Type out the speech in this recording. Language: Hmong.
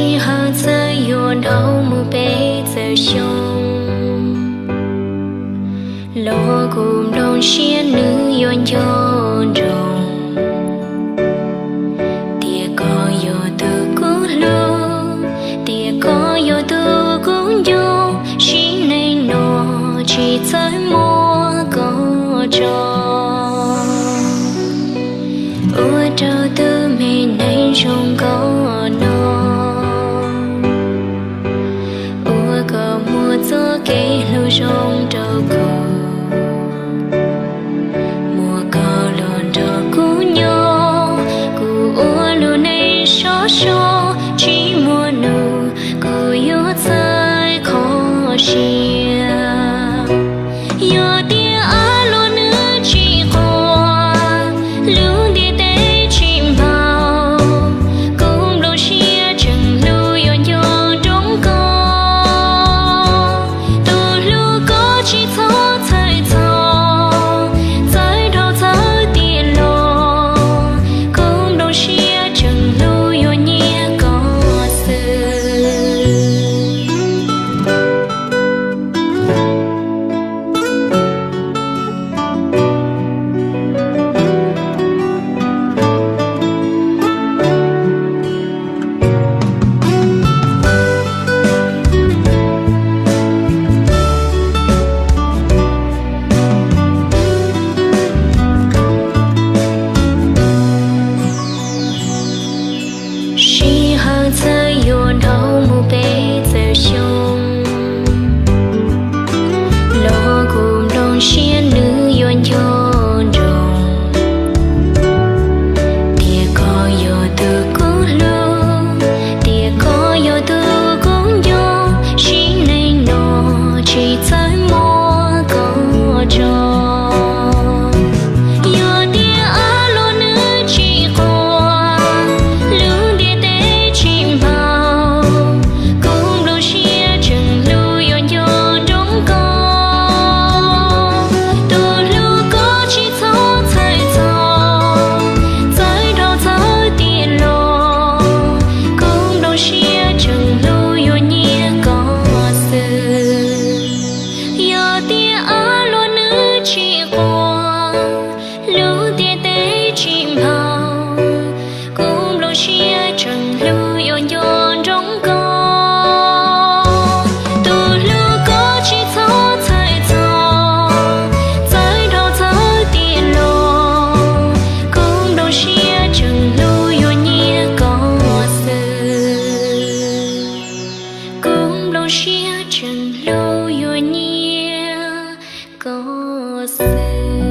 Sij hawm txawm yuav dhau mus peb txhiab xyoo, los kuv nplooj siab nws yuav nco ntsoov. Tias koj yog tus kuv hlub, tias koj yog tus kuv nco, sim neej no tsis txawj muab koj tso. Ua rau tus me neeg zoo nkauj no, ua koj muaj txoj kev hlub zoo rau kuv. Muaj koj los nrog kuv nyob, kuv ua lub neej sov so, tsis muaj nus kuv yuav txawj kho siab. Yog tias av luaj nws tsis quaj, lub ntiaj teb tsis npau, kuv nplooj siab tseem hlub yuav nco nroo koj. Tus hlub koj tsis txhob txhawj txog, txawj dhau txawj tiam los, kuv nplooj siab tseem hlub yuav nyiam koj xwb. Sij hawm txawm yuav dhau mus peb txhiab xyoo, los kuv nplooj siab nws yuav nco ntsoov. Tias koj yog tus kuv hlub, tias koj yog tus kuv nco, sim neej no tsis txawj muab koj tso. Yog tias av luaj nws tsis quaj, lub ntiaj teb tsis npau, kuv nplooj siab tseem hlub yuav nco nroo koj. Tus hlub koj tsis txhob txhawj txog, txawj dhau txawj tiam los, kuv nplooj siab tseem hlub yuav nyiam koj xwb. Yog tias av luaj nws tsis quaj, lub ntiaj teb tsis npau, kuv nplooj siab tseem hlub yuav nco nroo koj. Tus hlub koj tsis txhob txhawj txog, txawj dhau txawj tiam los, kuv nplooj siab tseem hlub yuav nyiam koj xwb. Kuv nplooj siab tseem hlub yuav nyiam koj xwb.